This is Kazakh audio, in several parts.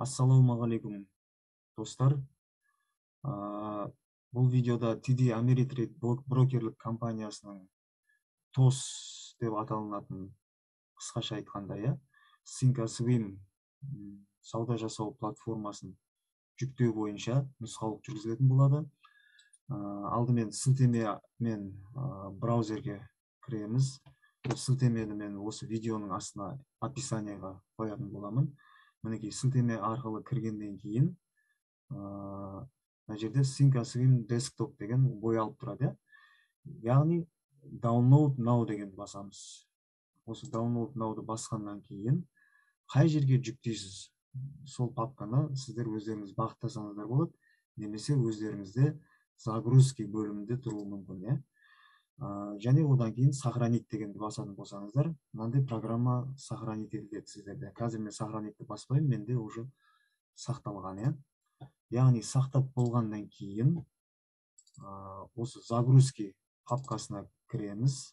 Ассалаумағалейкум, достар. Бұл видеода TD Ameritrade брокерлік компаниясының TOS деп аталынатын, қысқаша айтқанда, иә, Thinkorswim сауда жасау платформасын жүктеу бойынша нұсқаулық жүргізілетін болады. Алдымен сілтемемен браузерге кіреміз. Бұл сілтемені мен осы видеоның астына описаниеға қоятын боламын. Мінекей, сілтеме арқылы кіргеннен кейін мына жерде Thinkorswim Desktop деген боялып тұрады, иә? Яғни Download Now дегенді басамыз. Осы Download Now'ды басқаннан кейін қай жерге жүктейсіз, сол папканы сіздер өздеріңіз бағыттасаңыздар болады, немесе өздеріңізде загрузки бөлімінде тұруы мүмкін, иә? Және одан кейін сохранить дегенді басатын болсаңыздар, мынандай программа сохранить етіледі сіздерде. Қазір мен сохранитті баспаймын, менде уже сақталған, иә? Яғни сақтап болғаннан кейін осы загрузки папкасына кіреміз.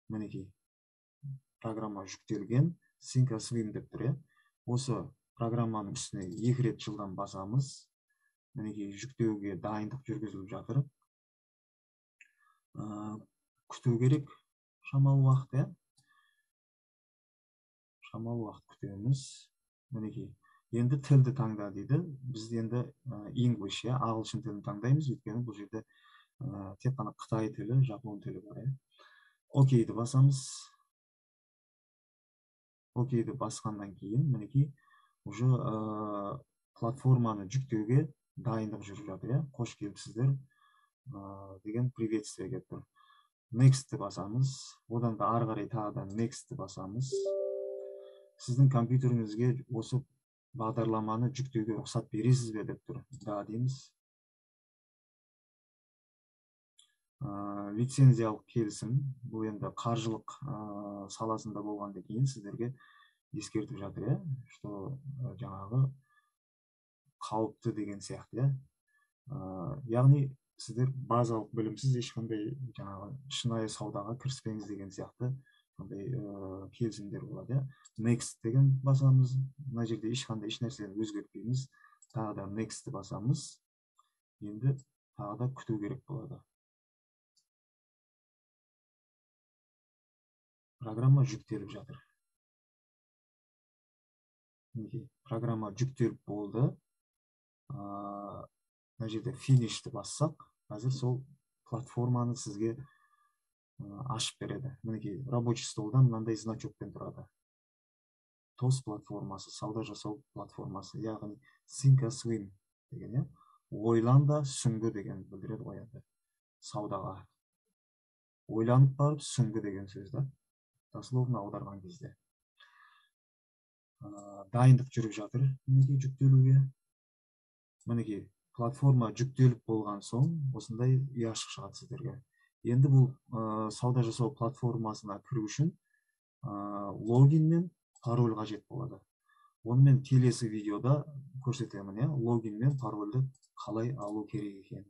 Мінекей, программа жүктелген, Thinkorswim деп тұр, иә? Осы программаның үстіне 2 рет жылдам басамыз. Мінекей, жүктеуге дайындық жүргізіліп жатыр. Күту керек шамалы уақыт, иә? Шамалы уақыт күтеміз. Мінекей, енді тілді таңда дейді. Біз енді English, иә, ағылшын тілін таңдаймыз, өйткені бұл жерде тек қана қытай тілі, жапон тілі бар, иә. Окейді басамыз. Окейді басқаннан кейін мінекей уже платформаны жүктеуге дайындық жүріп жатыр, иә. Қош келіпсіздер деген приветствие келіп тұр. Next'ті басамыз. Одан да ары қарай тағы да Next'ті басамыз. Сіздің компьютеріңізге осы бағдарламаны жүктеуге рұқсат бересіз бе деп тұр. Да дейміз. Лицензиялық келісім, бұл енді қаржылық саласында болғаннан кейін сіздерге ескертіп жатыр, иә, что жаңағы қауіпті деген сияқты, иә. Яғни сіздер базалық білімсіз ешқандай жаңағы шынайы саудаға кіріспеңіз деген сияқты сондай келісімдер болады, иә. Next деген басамыз. Мына жерде ешқандай еш нәрсені өзгертпейміз. Тағы да Next'ті басамыз. Енді тағы да күту керек болады. Программа жүктеліп жатыр. Мінекей, программа жүктеліп болды. Мына жерде финишті бассақ, қазір сол платформаны сізге ашып береді. Мінекей, рабочий столдан мынандай значокпен тұрады. TOS платформасы, сауда жасау платформасы, яғни Thinkorswim деген, иә? Ойлан да сүңгі деген білдіреді ғой енді саудаға. Ойланып барып сүңгі деген сөз да, дословно аударған кезде. Дайындық жүріп жатыр, мінекей жүктелуге. Мінекей, платформа жүктеліп болған соң осындай ұяшық шығады сіздерге. Енді бұл сауда жасау платформасына кіру үшін логин мен пароль қажет болады. Оны мен келесі видеода көрсетемін, иә, логин мен парольді қалай алу керек екенін.